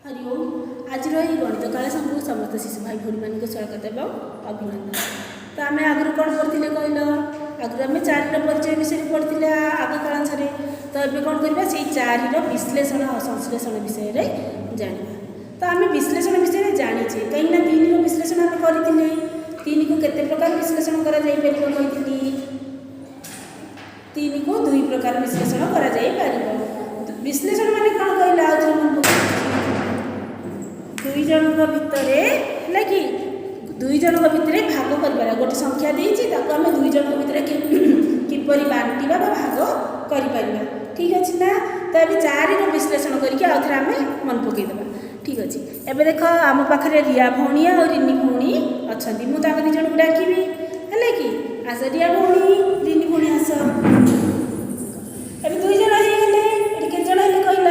ହରି ଓମ୍। ଆଜିର ଏହି ଗଣିତ କାଳସଙ୍କୁ ସମସ୍ତ ଶିଶୁ ଭାଇ ଭଉଣୀମାନଙ୍କୁ ସ୍ୱାଗତ ଏବଂ ଅଭିନନ୍ଦନ। ତ ଆମେ ଆଗରୁ କ'ଣ ପଢ଼ିଥିଲେ କହିଲ? ଆଗରୁ ଆମେ ଚାରିର ପରିଚୟ ବିଷୟରେ ପଢ଼ିଥିଲେ ଆଗ କାଳାଂଶରେ। ତ ଏବେ କ'ଣ କରିବା? ସେଇ ଚାରିର ବିଶ୍ଳେଷଣ ଆଉ ସଂଶ୍ଳେଷଣ ବିଷୟରେ ଜାଣିବା। ତ ଆମେ ବିଶ୍ଳେଷଣ ବିଷୟରେ ଜାଣିଛେ, କାହିଁକିନା ତିନିର ବିଶ୍ଳେଷଣ ଆମେ କରିଥିଲେ। ତିନିକୁ କେତେ ପ୍ରକାର ବିଶ୍ଳେଷଣ କରାଯାଇପାରିବ କହିଥିଲି? ତିନିକୁ ଦୁଇ ପ୍ରକାର ବିଶ୍ଳେଷଣ କରାଯାଇପାରିବ। ବିଶ୍ଳେଷଣ ମାନେ କ'ଣ କହିଲେ? ଆଉ ଥରେ ମନେ ପକାଉଛି। ଦୁଇ ଜଣଙ୍କ ଭିତରେ, ହେଲା କି, ଦୁଇ ଜଣଙ୍କ ଭିତରେ ଭାଗ କରିପାରିବା। ଗୋଟେ ସଂଖ୍ୟା ଦେଇଛି, ତାକୁ ଆମେ ଦୁଇ ଜଣଙ୍କ ଭିତରେ କିପରି ବାଣ୍ଟିବା ବା ଭାଗ କରିପାରିବା। ଠିକ୍ ଅଛି ନା? ତ ଏବେ ଚାରିର ବିଶ୍ଳେଷଣ କରିକି ଆଉ ଥରେ ଆମେ ମନେ ପକାଇଦେବା। ଠିକ୍ ଅଛି। ଏବେ ଦେଖ, ଆମ ପାଖରେ ରିୟା ଭଉଣୀ ଆଉ ରିନି ଭଉଣୀ ଅଛନ୍ତି। ମୁଁ ତାଙ୍କ ଦୁଇ ଜଣଙ୍କୁ ଡାକିବି, ହେଲା କି? ଆସ ରିୟା ଭଉଣୀ, ରିନି ଭଉଣୀ, ଆସ। ଏବେ ଦୁଇ ଜଣ ହେଇଗଲେ। ଏଠି କେତେ ଜଣ ହେଲେ କହିଲ?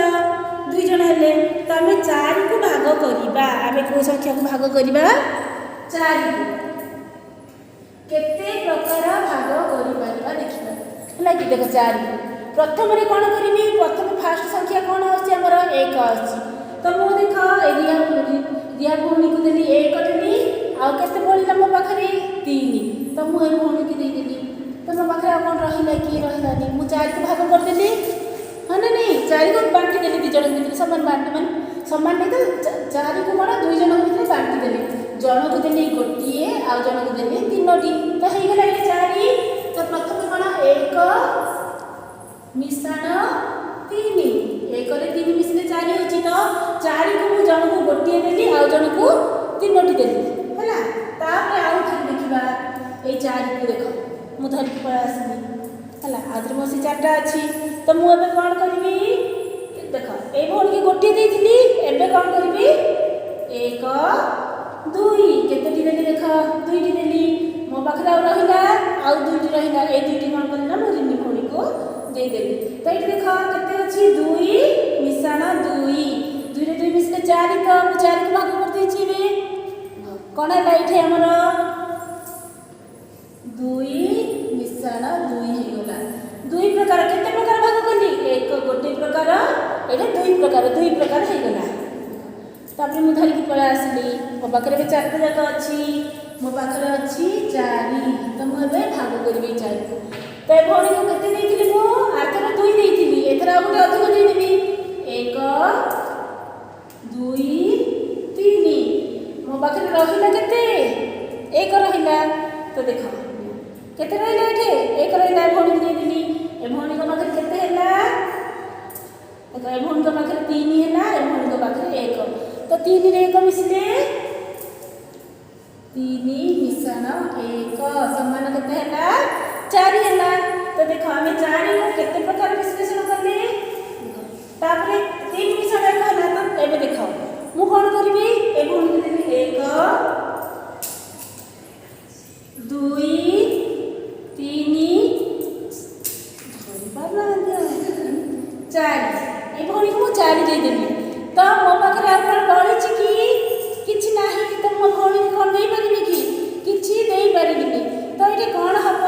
ଦୁଇ ଜଣ ହେଲେ। ତ ଆମେ ଚାରିକୁ ଭାଗ କରିବା। ଆମେ କେଉଁ ସଂଖ୍ୟାକୁ ଭାଗ କରିବା? ଚାରିକୁ। କେତେ ପ୍ରକାର ଭାଗ କରିପାରିବା ଦେଖିବା, ହେଲା କି? ଦେଖ, ଚାରିକୁ ପ୍ରଥମରେ କ'ଣ କରିବି? ପ୍ରଥମେ ଫାଷ୍ଟ ସଂଖ୍ୟା କ'ଣ ଆସୁଛି ଆମର? ଏକ ଆସୁଛି। ତ ମୁଁ ଦେଖ, ଏ ରିୟା ଭଉଣୀକୁ ଦେଲି, ଏକ ଦେଲି। ଆଉ କେତେ ବଳିଲା ମୋ ପାଖରେ? ତିନି। ତ ମୁଁ ଏ ଭଉଣୀକି ଦେଇଦେଲି। ତ ମୋ ପାଖରେ ଆଉ କ'ଣ ରହିଲା କି? ରହିଲାନି। ମୁଁ ଚାରିକୁ ଭାଗ କରିଦେଲି, ହଁ ନା ନାଇଁ? ଚାରିକୁ ବାଣ୍ଟି ଦେଲି ଦୁଇ ଜଣଙ୍କ ଭିତରେ ସମାନ ବାଣ୍ଟି, ମାନେ ସମାନ ନାହିଁ ତ, ଚାରିକୁ କ'ଣ ଦୁଇ ଜଣଙ୍କ ଭିତରେ ବାଣ୍ଟି ଦେଲି। ଜଣକୁ ଦେଲି ଗୋଟିଏ ଆଉ ଜଣକୁ ଦେଲି ତିନୋଟି। ତ ହେଇଗଲା ଏଇଠି ଚାରି। ତ ପ୍ରଥମେ କ'ଣ? ଏକ ମିଶାଣ ତିନି। ଏକରେ ତିନି ମିଶିଲେ ଚାରି ହେଉଛି। ତ ଚାରିକୁ ମୁଁ ଜଣକୁ ଗୋଟିଏ ଦେଲି ଆଉ ଜଣକୁ ତିନୋଟି ଦେଲି, ହେଲା? ତାପରେ ଆଉ ଥରେ ଦେଖିବା ଏଇ ଚାରିକୁ। ଦେଖ, ମୁଁ ଧରିକି ପଳେଇ ଆସିଲି, ହେଲା? ଆଉ ଥରେ ମୋ ସେ ଚାରିଟା ଅଛି। ତ ମୁଁ ଏବେ କ'ଣ କରିବି? ଦେଖ, ଏଇ ଭଉଣୀକି ଗୋଟିଏ ଦେଇଥିଲି। ଏବେ କ'ଣ କରିବି? ଏକ, ଦୁଇ, କେତୋଟି ଦେଲି ଦେଖ? ଦୁଇଟି ଦେଲି। ମୋ ପାଖରେ ଆଉ ରହିଲା, ଆଉ ଦୁଇଟି ରହିଲା। ଏଇ ଦୁଇଟି କ'ଣ କଲି ନା ମୁଁ ରିନି ଭଉଣୀକୁ ଦେଇଦେଲି। ତ ଏଇଠି ଦେଖ କେତେ ଅଛି? ଦୁଇ ମିଶାଣ ଦୁଇ। ଦୁଇରେ ଦୁଇ ମିଶିଲେ ଚାରି। ତ ମୁଁ ଚାରିକୁ ଭାଗ କରିଦେଇଛି। ଏବେ କ'ଣ ହେଲା ଏଇଠି ଆମର? ଦୁଇ ମିଶାଣ ଦୁଇ ହେଇଗଲା। ଦୁଇ ପ୍ରକାର, କେତେ ପ୍ରକାର ଭାଗ କଲି? ଏକ, ଗୋଟେ ପ୍ରକାର, ଏଇଟା ଦୁଇ ପ୍ରକାର, ଦୁଇ ପ୍ରକାର ହେଇଗଲା। ତାପରେ ମୁଁ ଧରିକି ପଳେଇ ଆସିଲି। ମୋ ପାଖରେ ଏବେ ଚାରିଟା ଯାକ ଅଛି। ମୋ ପାଖରେ ଅଛି ଚାରି। ତ ମୁଁ ଏବେ ଭାଗ କରିବି ଚାରିକୁ। ତ ଏ ଭଉଣୀକୁ କେତେ ଦେଇଥିଲି ମୁଁ? ଆରଥର ଦୁଇ ଦେଇଥିଲି, ଏଥର ଆଉ ଗୋଟେ ଅଧିକ ଦେଇଦେବି। ଏକ, ଦୁଇ, ତିନି। ମୋ ପାଖରେ ରହିଲା କେତେ? ଏକ ରହିଲା। ତ ଦେଖ କେତେ ରହିଲା ଏଠି? ଏକ ରହିଲା। ଏ ଭଉଣୀକୁ ଦେଇଦେଲି। ଏ ଭଉଣୀଙ୍କ ପାଖରେ କେତେ ହେଲା ଦେଖ। ଏ ଭଉଣୀଙ୍କ ପାଖରେ ତିନି ହେଲା, ଏ ଭଉଣୀଙ୍କ ପାଖରେ ଏକ। ତ ତିନିରେ ଏକ ମିଶିଲେ, ତିନି ମିଶାଣ ଏକ ସମାନ କେତେ ହେଲା? ଚାରି ହେଲା। ତ ଦେଖ, ଆମେ ଚାରିକୁ କେତେ ପ୍ରକାର ବିଶ୍ଳେଷଣ କଲେ ଦେଖ। ତାପରେ ତିନି ମିଶାଣ ଏକ ହେଲା। ତ ଏବେ ଦେଖ, ମୁଁ କ'ଣ କରିବି? ଏ ଭଉଣୀକୁ ଦେଲି ଏକ, ଦୁଇ, ତିନି, ଧରିପାରୁନାହାନ୍ତି ଆଉ, ଚାରି। ଏ ଭଉଣୀକୁ ମୁଁ ଚାରି ଦେଇଦେଲି। ତ ମୋ ପାଖରେ ଆଉ କ'ଣ ବଳିଛି କି? କିଛି ନାହିଁ। ତ ମୋ ଭଉଣୀକୁ କ'ଣ ଦେଇପାରିବି କି? କିଛି ଦେଇପାରିବିନି। ତ ଏଇଠି କ'ଣ ହବ?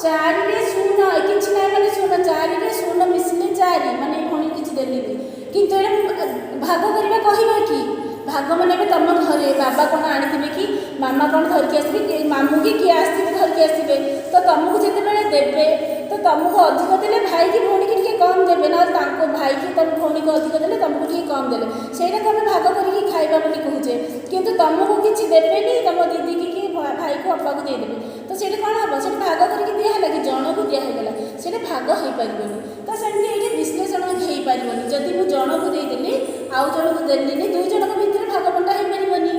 ଚାରିରେ ଶୂନ କିଛି ନାହିଁ, ମାନେ ଶୂନ। ଚାରିରେ ଶୂନ ମିଶିଲେ ଚାରି, ମାନେ ଏ ଭଉଣୀକୁ କିଛି ଦେଲିନି। କିନ୍ତୁ ଏଇଟା ଭାଗ କରିବା କହିବା କି? ଭାଗ ମାନେ ଏବେ ତମ ଘରେ ବାବା କ'ଣ ଆଣିଥିବେ କି ମାମା କ'ଣ ଧରିକି ଆସିବେ କି ମାମୁଁ କି କିଏ ଆସିଥିବେ, ଧରିକି ଆସିବେ। ତ ତମକୁ ଯେତେବେଳେ ଦେବେ, ତ ତମକୁ ଅଧିକ ଦେଲେ ଭାଇ କି ଭଉଣୀକି ଟିକେ କମ୍ ଦେବେ, ନହେଲେ ତାଙ୍କ ଭାଇ କି ତମ ଭଉଣୀକୁ ଅଧିକ ଦେଲେ ତମକୁ ଟିକେ କମ୍ ଦେଲେ, ସେଇଟାକୁ ଆମେ ଭାଗ କରିକି ଖାଇବା ବୋଲି କହୁଛେ। କିନ୍ତୁ ତମକୁ କିଛି ଦେବେନି, ତମ ଦିଦିକି କି ଭାଇକୁ, ଅପାକୁ ଦେଇଦେବେ, ତ ସେଇଟା କ'ଣ ହେବ? ସେଇଟା ଭାଗ କରିକି ଦିଆହେଲା କି? ଜଣକୁ ଦିଆହେଇଗଲା, ସେଇଟା ଭାଗ ହେଇପାରିବନି। ତ ସେମିତି ଏଇଠି ବିଶ୍ଳେଷଣ ହେଇପାରିବନି। ଯଦି ମୁଁ ଜଣକୁ ଦେଇଦେଲି ଆଉ ଜଣକୁ ଦେଲିନି, ଦୁଇ ଜଣଙ୍କ ଭିତରେ ଭାଗ ବଣ୍ଟା ହେଇପାରିବନି,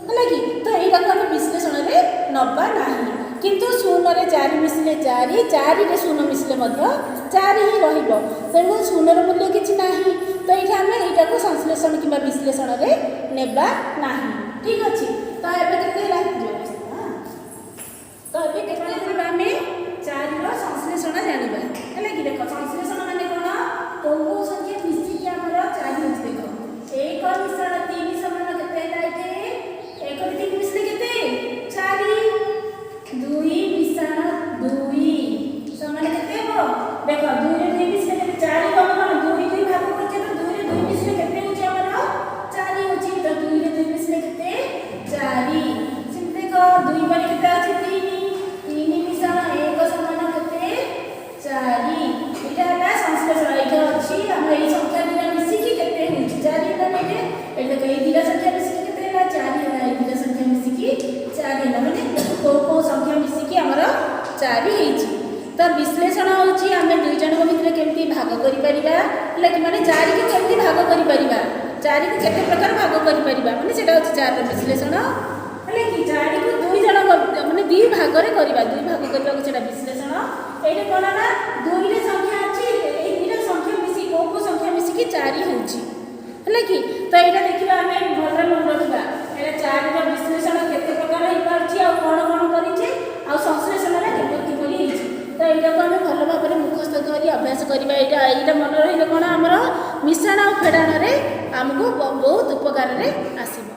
ହେଲା କି? ତ ଏଇଟାକୁ ଆମେ ବିଶ୍ଳେଷଣରେ ନେବା ନାହିଁ। କିନ୍ତୁ ଶୂନରେ ଚାରି ମିଶିଲେ ଚାରି, ଚାରିରେ ଶୂନ ମିଶିଲେ ମଧ୍ୟ ଚାରି ହିଁ ରହିବ। ତେଣୁ ଶୂନର ମୂଲ୍ୟ କିଛି ନାହିଁ। ତ ଏଇଠି ଆମେ ଏଇଟାକୁ ସଂଶ୍ଳେଷଣ କିମ୍ବା ବିଶ୍ଳେଷଣରେ ନେବା ନାହିଁ। ଠିକ୍ ଅଛି? ତ ଏବେ କେତେ ହେଲା? ତ ଏବେ କେତେ କରିବା? ଆମେ ଚାରିର ସଂଶ୍ଳେଷଣ ଜାଣିବା, ହେଲା କି? ଦେଖ, ସଂଶ୍ଳେଷଣ ମାନେ କ'ଣ? କୋଉ କୋଉ ସଂଖ୍ୟା ମିଶିକି ଆମର ଚାରି ହେଉଛି ଦେଖ। ଏକ ମିଶାଣ ତିନି ସମାନ କେତେ ହେଲା ଏଠି? ଏକରେ ତିନି ମିଶିଲେ କେତେ? ଚାରି। ଦୁଇ ମିଶାଣ ଦୁଇ ସମାନ କେତେ ହେବ ଦେଖ। ଦୁଇରେ ଦୁଇ ମିଶିଲେ କେତେ? ଚାରି। କଣ କଣ ଦୁଇ ଦୁଇ ଭାଗ କରୁଛେ, ତ ଦୁଇରେ ଦୁଇ ମିଶିଲେ କେତେ ହେଉଛି ଆମର? ଭାଗ କରିପାରିବା। ହେଲା କି? ମାନେ ଚାରିକୁ କେମିତି ଭାଗ କରିପାରିବା, ଚାରିକୁ କେତେ ପ୍ରକାର ଭାଗ କରିପାରିବା, ମାନେ ସେଇଟା ହେଉଛି ଚାରିର ବିଶ୍ଳେଷଣ। ହେଲା କି? ଚାରିକୁ ଦୁଇ ଜଣଙ୍କ, ମାନେ ଦୁଇ ଭାଗରେ କରିବା, ଦୁଇ ଭାଗ କରିବାକୁ ସେଇଟା ବିଶ୍ଳେଷଣ। ଏଇଟା କ'ଣ ନା ଦୁଇଟା ସଂଖ୍ୟା ଅଛି, ଏଇ ଦୁଇଟା ସଂଖ୍ୟା ମିଶି, କେଉଁ କେଉଁ ସଂଖ୍ୟା ମିଶିକି ଚାରି ହେଉଛି। ହେଲା କି? ତ ଏଇଟା ଦେଖିବା, ଆମେ ଭଲରେ ମନେ ରଖିବା। ଏଇଟା ଚାରିର ବିଶ୍ଳେଷଣ କେତେ ପ୍ରକାର ହେଇପାରୁଛି ଆଉ କ'ଣ କ'ଣ କରିଛେ ଆଉ ସଂଶ୍ଳେଷଣଟା କିପରି ହେଇଛି। ତ ଏଇଟାକୁ ଆମେ ଭଲ ଭାବରେ ମୁଖସ୍ଥ କରି ଅଭ୍ୟାସ କରିବା। ଏଇଟା ମନେ ରହିଲେ କ'ଣ, ଆମର ମିଶାଣ ଆଉ ଫେଡ଼ାଣରେ ଆମକୁ ବହୁତ ଉପକାରରେ ଆସିବ।